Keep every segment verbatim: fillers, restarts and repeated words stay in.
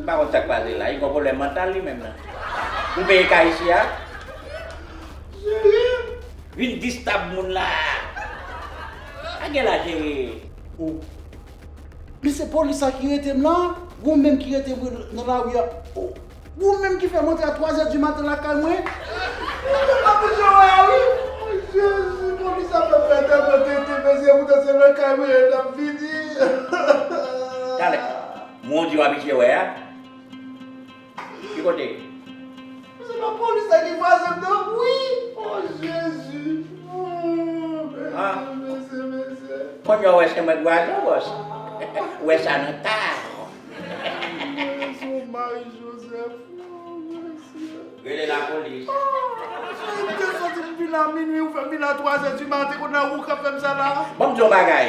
M pa konn sa k pase la, li gon pwoblèm mantal li menm nan. Ou peye kay isi a? Cheri, vin distab moun la. A gen la cheri. Ou. Men se polis sa ki rete m la, ou menm ki rete m nan lari a. Ou, ou menm ki fè m antre a twa zè di maten lakay mwen. Ou menm pa bezwen wè a wi. Jezi, polis sa fè m fè tèlman tete, mesye, poutan se lakay mwen l ap vini. Talè, moun di w abitye wè a. Ki kote? Se pa polis la ki kwaze m nan? Wi! Oh, Jezi! Oh, mesye, mesye, mesye. Kounye a w wè se mwen k kwaze w, bòs. Ou wè sa nan ta. Mwen se yon Marie Joseph. Oh, mesye. Rele lapolis. Cheri, m te soti m vin la minwi, ou fè m vin la twa zè di maten, kounye a ou k ap fè m sa la? Ban m di w yon bagay.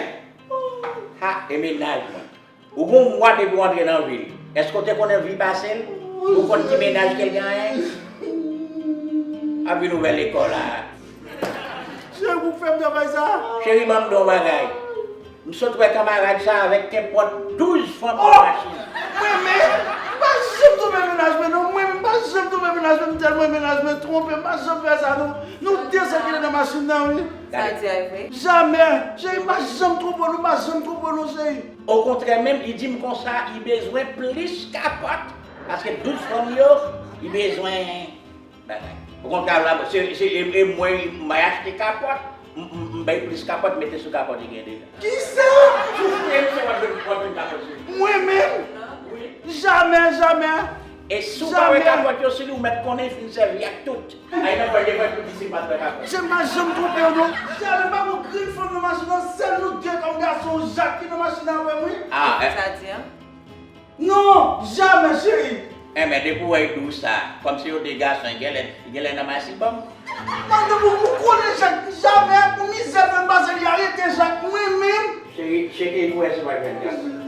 Ha, e mennaj mwen. Ou gen yon mwa depi w antre nan vil. Èske w te konnen vi pase l? Ou konn ki mennaj ke l genyen? Ap vin ouvè lekòl la. Cheri, ou fè m travay sa? Cheri, ban m di w yon bagay. M sot wè kanmarad sa avèk kenpòt douz fanm nan machin. Mwen menm, m pa janm twonpe mennaj mwen non. Mwen menm, m pa janm twonpe mennaj mwen. M tèlman mennaj mwen twonpe, m pa janm fè sa non. Nou de sèkile nan machin nan wi. Sa di a vre? Jamè. Cheri, m pa janm twonpe w non, m pa janm twonpe w non, cheri. Okontrè menm, li di m konsa, li bezwen plis kapòt, paske douz fanm yo, li bezwen bagay. Okontrè, la, se, se, e, e mwen, m bay achte kapòt, m, m, m bay plis kapòt, mete sou kapòt li gen deja. Kisa? Soufle, m se w ap vin, w ap vin kapòt sou li. Mwen menm? Wi. Jamè, jamè. E si w pa wè kapòt yo sou li, ou mèt konnen fin sèvi ak tout. Ay nan pòl devan epi piti pa fè kapòt. Jan m pa janm twonpe w non. Jamè pa gon grenn fanm nan machin nan, sèl nou de kòm gason, Jak ki nan machin nan avè m wi. Ah, eh. Sa di an? Non, jamè cheri. Enben depi w wè l dous sa, kòmsi yo de gason, genlè, genlè nan masibòm. Mande pou ou konnen Jak, jamè, pou mizè fè m pase li arete Jak, mwen menm. Cheri, cheke pou wè si w pa jwenn gason.